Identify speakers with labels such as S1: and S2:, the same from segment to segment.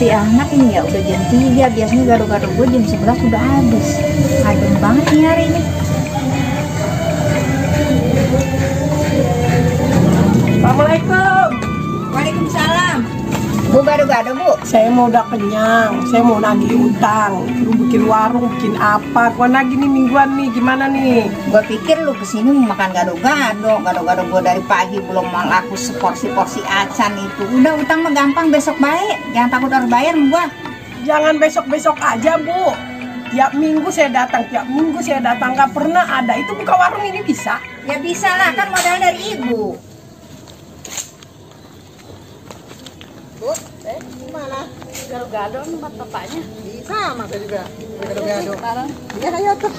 S1: seperti anak ini ya, udah jam 3. Biasanya gado-gado gue jam 11 udah habis. Adem banget nih hari ini.
S2: Assalamualaikum.
S1: Waalaikumsalam. Bu, gado-gado Bu?
S2: Saya mau udah kenyang, saya mau nagih utang. Lu bikin warung, bikin apa? Gua nagih nih mingguan nih, gimana nih?
S1: Gue pikir lu kesini mau makan gado-gado. Gado-gado gue dari pagi belum mau laku seporsi-porsi acan itu. Udah utang mah gampang, besok baik. Jangan takut harus bayar sama gue.
S2: Jangan besok-besok aja, Bu. Tiap minggu saya datang, Gak pernah ada. Itu buka warung ini bisa?
S1: Ya bisa lah, kan modal dari ibu.
S2: Bu, gimana?
S3: Gado-gado tempat bapaknya.
S2: Bisa, masa juga. Gado-gado.
S3: Sekarang
S2: Iya, ayo tuh.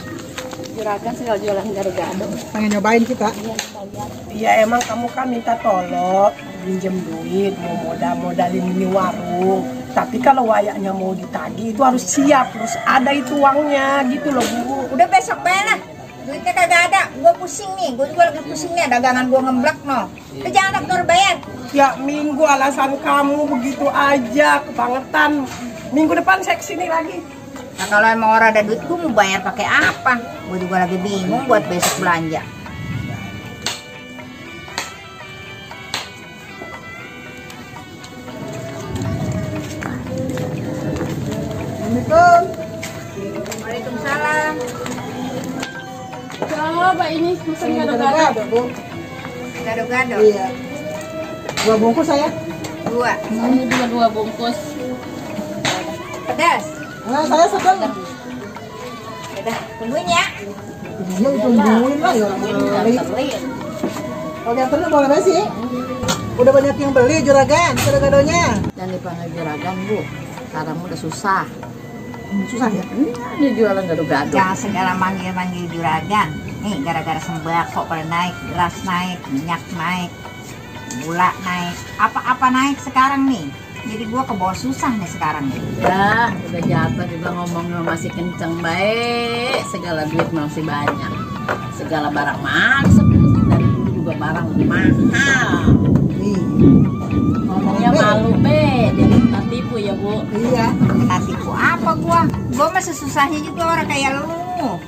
S3: juragan segala jualan gado-gado.
S2: Pengen nyobain kita?
S3: Iya, sekalian.
S2: Iya, emang kamu kan minta tolong pinjem duit, mau modalin ini warung. Tapi kalau wayaknya mau ditagih itu harus siap, terus ada itu uangnya gitu loh, Bu.
S1: Udah besok bayar lah. Duitnya kagak ada. Gue pusing nih. Gue juga lagi pusing nih. Dagangan gue ngeblak no. Udah jangan takut harus bayar.
S2: Ya minggu alasan kamu begitu aja, kebangetan. Minggu depan saya kesini lagi.
S1: Nah kalau emang orang ada duit, gue mau bayar pakai apa? Gue juga lagi bingung buat besok belanja.
S2: Assalamualaikum.
S1: Waalaikumsalam.
S3: Coba ini pesan gado-gado.
S2: Bu.
S1: Gado-gado.
S2: Iya. 2 bungkus saya.
S1: 2.
S3: Ini juga 2 bungkus.
S1: Pedas.
S2: Nah, saya sedang.
S1: Udah, tungguin ya.
S2: Iya, tungguin lah ya orang beli. Kalau yang terus boleh sih. Udah banyak yang beli juragan, gado-gadonya.
S3: Dan dipanggil juragan, Bu. Sekarang udah susah.
S2: Susah ya?
S3: Dia jualan gado-gado.
S1: Jangan segala manggil-manggil juragan. Nih, gara-gara sembako pada naik, beras naik, minyak naik, gula naik, apa-apa naik sekarang nih. Jadi gua ke bawah susah nih sekarang nih.
S3: Ya, udah jatuh juga ngomongnya masih kenceng baik. Segala duit masih banyak. Segala barang masuk. Dari dulu juga barang mahal. Ngomongnya malu be, jadi kita tipu ya Bu.
S2: Iya.
S1: Kena tipu apa gua? Gua mah sesusahnya juga orang kayak lu.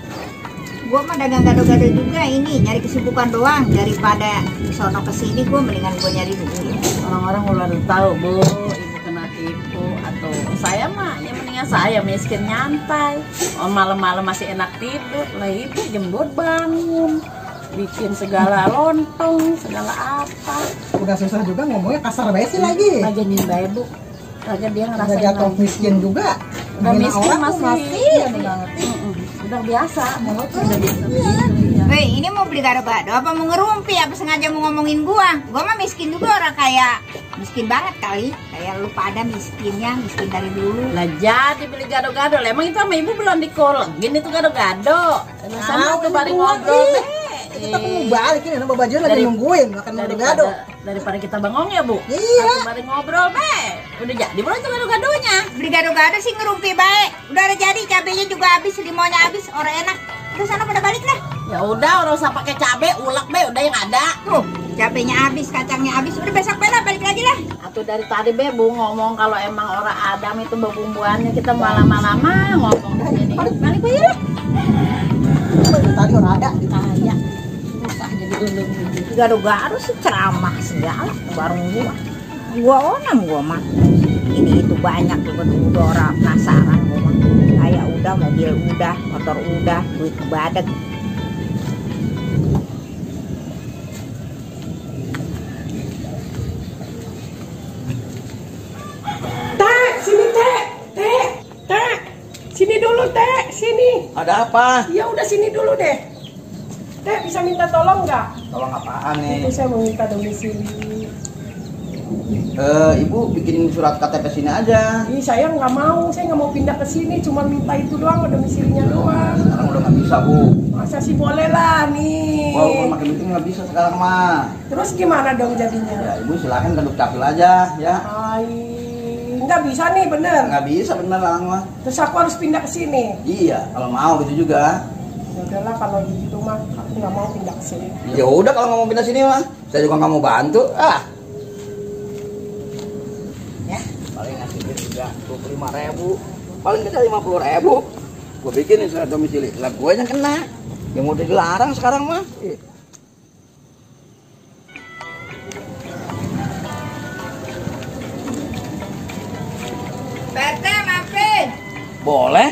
S1: Gua mah dagang gado-gado juga ini, nyari kesibukan doang. Daripada sono kesini gua mendingan gua nyari duit.
S3: Orang-orang baru tahu Bu, ibu kena tipu atau saya mah ya mendingan saya miskin nyantai. Oh malam-malam masih enak tidur, lah ibu jembut bangun, bikin segala lontong, segala apa.
S2: Udah susah juga ngomongnya kasar banget sih lagi.
S3: Lagi nimba ibu, lagi dia
S2: Udah
S3: ngerasain
S2: jatuh
S3: lagi.
S2: miskin juga.
S3: Udah
S2: Menghina
S3: miskin
S2: orang tuh
S3: masih.
S2: banget.
S3: Udah biasa, mulut udah biasa begitu ya.
S1: Weh, ini mau beli gado-gado apa mau ngerumpi? Apa sengaja mau ngomongin gua? Gua mah miskin juga, orang kayak miskin banget kali. Kayak lu pada miskinnya, miskin dari dulu.
S3: Lah jadi beli gado-gado, lah emang itu sama ibu belum dikolongin itu gado-gado. Sama tuh balik ngobrol deh.
S2: Kita mau balik ini, nama baju lagi nungguin makan gado-gado.
S3: Daripada kita bengong ya Bu.
S2: Iya.
S3: Balik ngobrol be. Udah jadi belum tuh gado-gadonya.
S1: Beli gado-gado sih ngerumpi baik. Udah ada jadi, cabenya juga habis, limonnya habis, orang enak. Udah sana pada balik dah.
S3: Ya udah, orang usah pakai cabe, ulek be, udah yang ada.
S1: Tuh, cabenya habis, kacangnya habis. Udah besok bela balik lagi lah.
S3: Atau dari tadi be Bu ngomong kalau emang orang Adam itu bumbuannya kita malah lama-lama ngomong jadi. Balik aja lah.
S2: Tadi orang ada.
S3: Kaya. Susah jadi ulung.
S1: Gado-gado sih ceramah segala warung gua. Gua onam gua mah. Ini itu banyak udah orang penasaran gua mah. Kayak udah, mobil udah, motor udah, duit kebadak.
S2: Teh, sini teh. Teh. Sini dulu teh, sini.
S4: Ada apa?
S2: Iya udah sini dulu deh. Teh bisa minta tolong nggak?
S4: Tolong apaan
S2: Itu
S4: nih?
S2: saya mau minta domisili.
S4: Ibu bikin surat KTP sini aja.
S2: Ih, saya nggak mau pindah ke sini, cuma minta itu doang, domisilinya doang.
S4: Sekarang udah nggak bisa Bu.
S2: Masa sih boleh lah nih.
S4: Wow, kalau makin penting nggak bisa sekarang mah.
S2: Terus gimana dong jadinya?
S4: Ya Ibu silahkan ke dukcapil aja ya.
S2: Ay, nggak bisa nih bener.
S4: Nggak bisa beneran mah.
S2: Terus aku harus pindah ke sini.
S4: Iya, kalau mau gitu juga.
S2: Ya udahlah kalau gitu mah aku nggak mau pindah ke sini.
S4: Ya udah kalau nggak mau pindah sini mah, saya juga nggak mau bantu. Ah.
S1: Ya.
S4: Paling ngasih duit juga. 25.000. Paling kecil 50.000. Gue bikinin surat domisili. Lah gue yang kena. Yang udah dilarang sekarang mah.
S1: PT mampir.
S4: Boleh.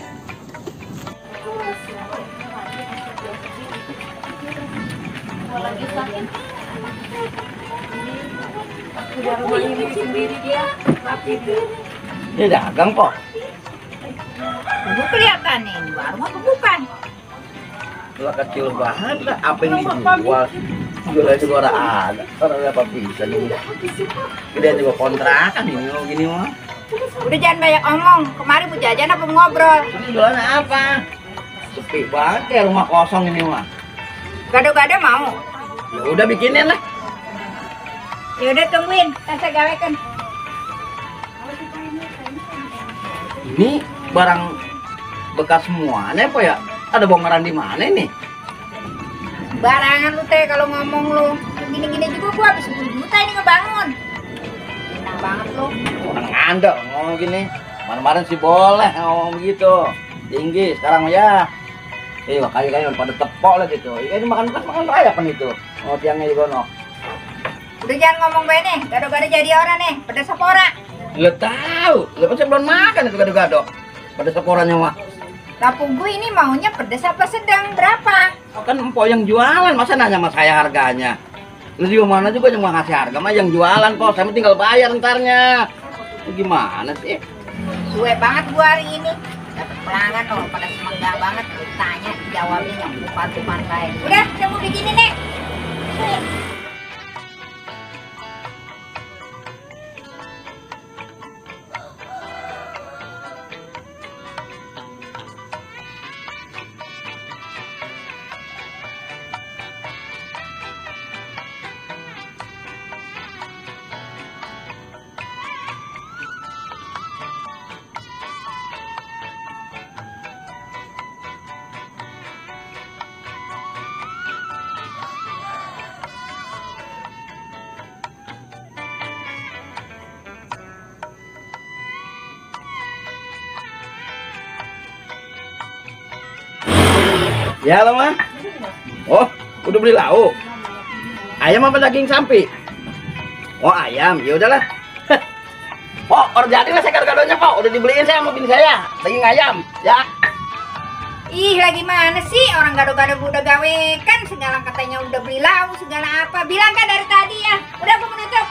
S2: Udah rumah ini sendiri dia, rapi dia.
S4: Dia dagang kok.
S1: Itu kelihatan nih, warung apa bukan?
S4: Lah kecil banget lah. Apa yang dijual? Jualnya juga orang ada. Orang apa bisa nih. Gedean juga kontrakan ini mau gini mah.
S1: Udah jangan banyak omong. Kemarin mau jajan apa mau ngobrol?
S4: Ini jualannya apa? Sepi banget kayak rumah kosong ini mah.
S1: Gado-gado mau?
S4: Ya udah bikinin lah.
S1: Ya udah tungguin, saya gawekan.
S4: Ini barang bekas semuanya apa ya? Ada bongkaran di mana ini?
S1: Barangan lu teh kalau ngomong lu. Gini-gini juga gua habis 10 juta ini ngebangun. Enak banget lu.
S4: Orang ngandel ngomong gini. Kemarin-kemarin sih boleh ngomong begitu. Tinggi sekarang ya. Kali-kali udah pada tepok lah gitu. Ini makan bekas makan raya kan itu. Oh tiangnya juga no.
S1: Udah jangan ngomong gue nih, gado-gado jadi orang nih, pedes apa ora?
S4: Lo tahu, lo kan belum makan itu gado-gado. Pada seporannya mah.
S1: Lapu gue ini maunya pedes apa sedang, berapa?
S4: Kan empok yang jualan, masa nanya sama saya harganya? Lu juga mana juga yang mau ngasih harga mah yang jualan kok, saya tinggal bayar ntarnya. Lu gimana sih?
S1: Gue banget gue hari ini. Dapet pelanggan loh, pada semangat banget. Tanya, jawabnya yang lupa-lupa kayak. Udah, saya mau bikinin nih.
S4: Ya lo mah. Oh, udah beli lauk. Ayam apa daging sapi? Oh ayam, ya udahlah. Oh, orang jadi lah saya gado-gadonya kok. Udah dibeliin saya sama bini saya. Daging ayam, ya.
S1: Ih, lagi mana sih orang gado-gado udah gawe kan segala katanya udah beli lauk segala apa. Bilang kan dari tadi ya. Udah aku menutup.